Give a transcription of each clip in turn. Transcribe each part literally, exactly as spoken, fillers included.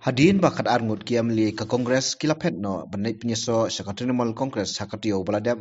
Hadien ba khatar ngut ki M L A ka Congress ki la phet noh ban leit pynïasoh sha ka Trinamool Congress ha ka taïew ba la dep,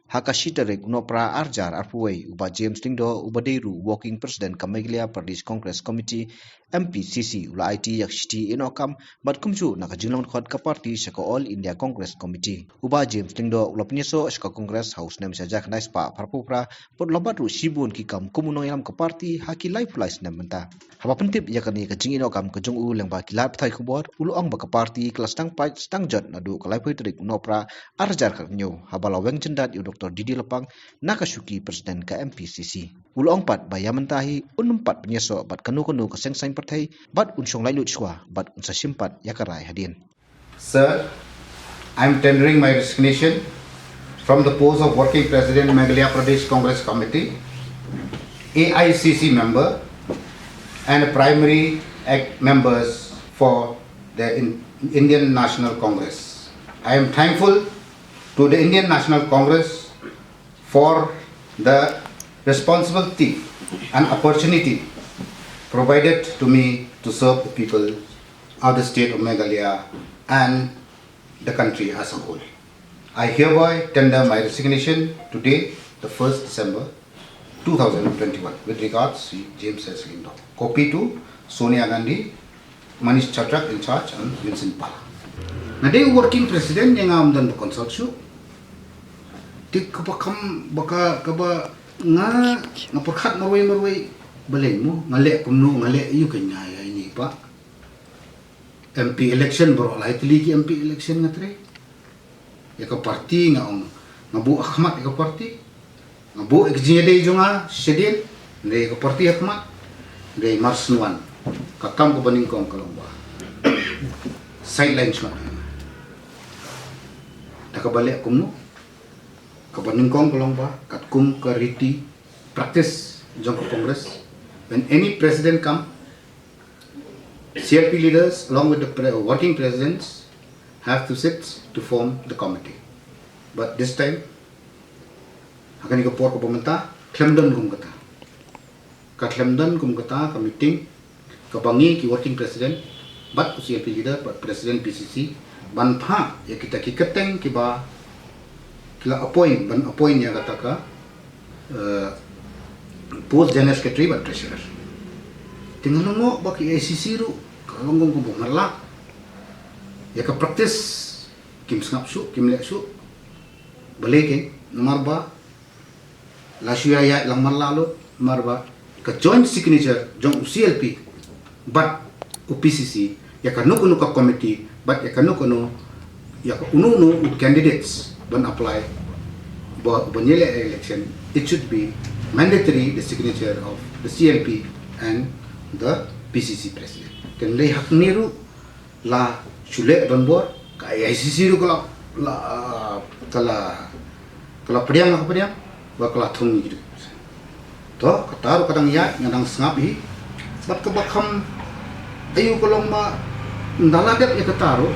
ha ka shi tarik u Nohprah arhajar arphew wei, u Bah James Lyngdoh, uba dei ruh u Working President ka Meghalaya Pradesh Congress Committee, M P C C, u la aiti ïa ka shithi ïehnoh kam bad kumjuh na ka jinglong dkhot ka party sha ka All India Congress Committee. U Bah James Lyngdoh u la pynïasoh sha ka Congress ha u snem shi hajar khyndai spah phra phew phra, bad u la bat ruh shibun ki kam kum u nongïalam ka party ha ki laiphew lai snem mynta. Haba pyntip ïa kane ka jingïehnoh kam ka jong u lyngba ki lad pathai khubor, u la ong ba ka party ka la sdang pait sdang jot naduh ka laiphew tarik u Nohprah arhajar khathynñiew, haba la weng jyndat ïa u Doktor D D Lapang na ka shuki President ka M P C C. U la ong pat ba ïa mynta hi un ym pat pynïasoh bad kano kano ka seng saiñ pyrthei, bad un shong laitluid shuwa bad un sa shim pat ïa ka rai hadien. Sir, I am tendering my resignation from the post of Working President, Meghalaya Pradesh Congress Committee, A I C C member, and a Primary Act members for the In- Indian National Congress. I am thankful to the Indian National Congress for the responsibility and opportunity provided to me to serve the people of the state of Meghalaya and the country as a whole. I hereby tender my resignation today, the first December two thousand twenty-one. With regards, James S Lyngdoh. Copy to Sonia Gandhi, Manish Chadrak in charge, and Vincent Pala. Nga dei working president, ïa nga ym don ba consult shuh. Te kaba kham, ba ka, kaba nga, nga pyrkhat marwei marwei, balei mo, nga leh kumno, nga leh ïa u, ka nga ïa ini pat. M P election baroh lai tylli ki M P election nga trei. Ïa ka party nga ong, nga buh ha khmat ïa ka party. Nga buh ïa ka jingïadei jong nga shadien, hynrei ïa ka party ha khmat, hynrei mar shen wan, ka kam kaba nyngkong ka long ba sideline shuwa. Da kaba leh kumno, kaba nyngkong ka long ba katkum ka riti practice jong ka Congress, when any president come, C L P leaders along with the pre- working presidents have to sit to form the committee. But this time, ha kane ka por kaba mynta, khlem don kum kata. Ka khlem don kum kata ka meeting kaba ngi ki working president bad u C L P leader bad president P C C ban phah ïa kita ki kyrteng kiba ki la appoint, ban appoint ïa kata ka, eh, post general secretary bad treasurer. Te nga la ong ba ki A I C C ruh ka long kum kaba marla. Ïa ka practice kim sngap shuh, kim leh shuh. Balei keiñ? Namar ba la shu ïaid lang marla lut, namar ba ka joint signature jong u C L P bad u P C C ïa kano kano ka committee bad ïa kano kano, ïa ka uno uno u candidates ban apply, ba, ban ïaleh election, it should be mandatory the signature of the C L P and the P C C president. Te hynrei hangne ruh la shu leh donbor, ka A I C C ruh ka la, la, ka la, ka la pdiang, la ka pdiang, ba ka la thung ïa ki. To, kata ruh ka dang ïaid, nga dang sngap hi. Bad kaba kham aïu ka long ba ynda la dep ïa kata ruh,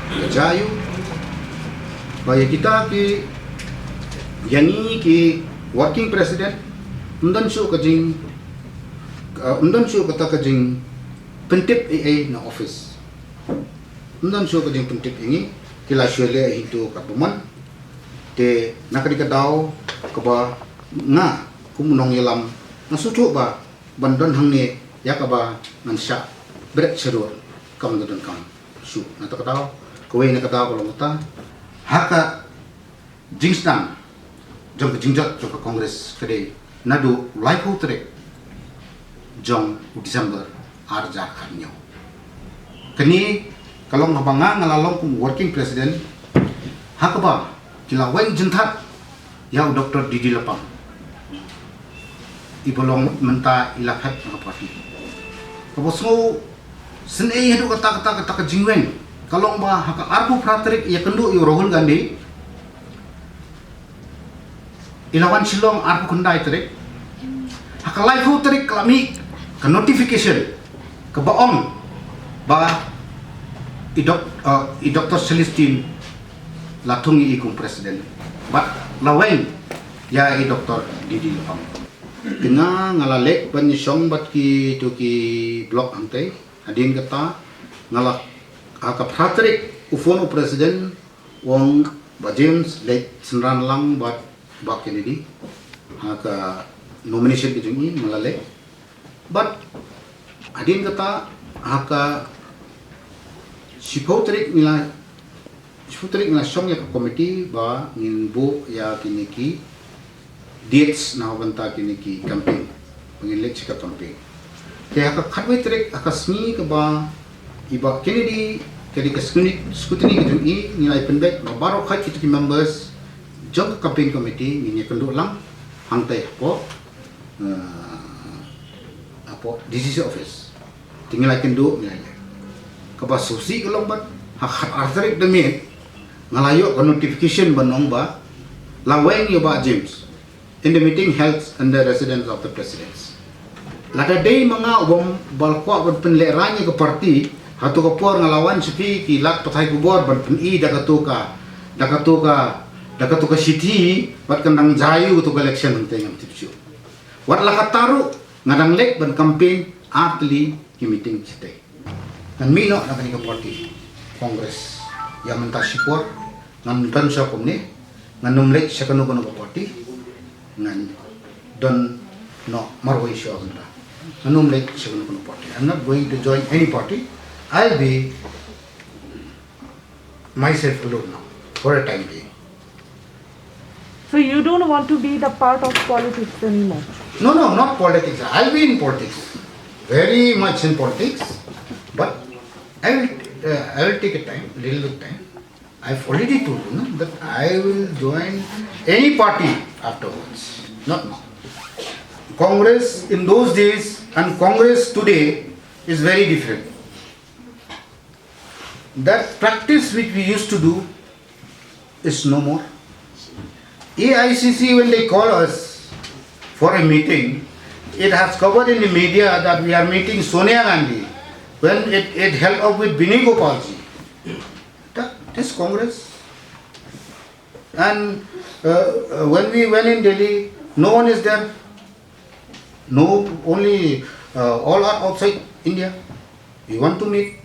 ka jia aïu ba ïa kita ki, ïa ngi ki working president, ym don shuh ka jing, ka, ym don shuh kata ka jing pyntip ei ei na office. Ym don shuh ka jingpyntip ïa ngi, ki la shu leh hi to katba mon. Te na kane ka daw kaba nga kum u nongïalam nga sngewthuh ba ban don hangne ïa kaba ngan shah bret sha dur kam da donkam shuh. Na kata ka daw, kawei na ka daw ka long kata, ha ka jingsdang jong ka jingjot jong ka Congress ka dei naduh u laiphew tarik jong u December arhajar khathynñiew. Kane ka long haba nga nga la long kum working president, ha kaba ki la weng jynthut ïa u Doktor D D Lapang, iba long mynta i la phet na ka party. Kaba sngewsynei haduh katta katta katta ka jingweng ka long ba ha ka arphew phra tarik ïakynduh ïa u Rahul Gandhi, i la wan Shillong arphew khyndai tarik. Ha ka laiphew tarik ka la mih ka notification kaba ong ba i dok, uh, i Doktor Celestine la thung ïa i kum president bad la weng ïa i Doktor D D Lapang. Te nga nga la leit ban ïashong bad kito ki block hangtei. Hadien kata Nga la, ha ka phra tarik u phone u president, u ong ba James leit synran lang bad Bah Kennedy ha ka nomination ka jong i. Nga la leit. Bad hadien kata, ha ka shiphew tarik ngi la, shiphew tarik ngi la shong ïa ka committee ba ngin buh ïa kine ki dates na bynta kine ki campaign, ba ngin leit sha ka campaign. Te ha ka khatwei tarik, ha ka sngi kaba i Bah Kennedy ka dei ka scrutiny, scrutiny ka jong i, ngi la ïa pynbeit ba baroh khat kita ki members jong ka campaign committee ngin ïakynduh lang hangtai hapoh, eh, hapoh D C C office. Te ngi la ïakynduh, ngi la ïa, kaba sngewsih ka long bad ha ka khatar tarik da miet nga la ïoh ka notification ba ong ba la weng ïa u Bah James in the meeting held in the residence of the presidents. Lada dei ma nga u bym ba la kwah ban pynlehrain ïa ka party, hato ka por nga la wan sha phi ki lad pathai khubor ban pyni da kato ka, da kato ka, da kato ka shithi, bad kan dang jia ïa kato ka election, hangta ngam tip shuh. Wat la katta ruh nga dang leit ban campaign ar tylli ki meeting shatei. Ngan mih noh na kane ka party Congress ïa mynta shipor. Ngan don sha kumne, ngan ym leit sha kano kano ka party. Ngan don noh marwei sha mynta. Ngan ym leit sha kano kano party. I'm not going to join any party. I'll be myself alone now for a time being. So you don't want to be the part of politics anymore? No, no, not politics. I'll be in politics, very much in politics, but I will, uh, I will take a time, little bit time. I've already told you, no, that I will join any party afterwards, not now. Congress in those days and Congress today is very different. That practice which we used to do is no more. A I C C, when they call us for a meeting, it has covered in the media that we are meeting Sonia Gandhi, when it, it held up with Bini Gopalji. That, this Congress. And uh, uh, when we went in Delhi, no one is there. No, only uh, all are outside India. We want to meet.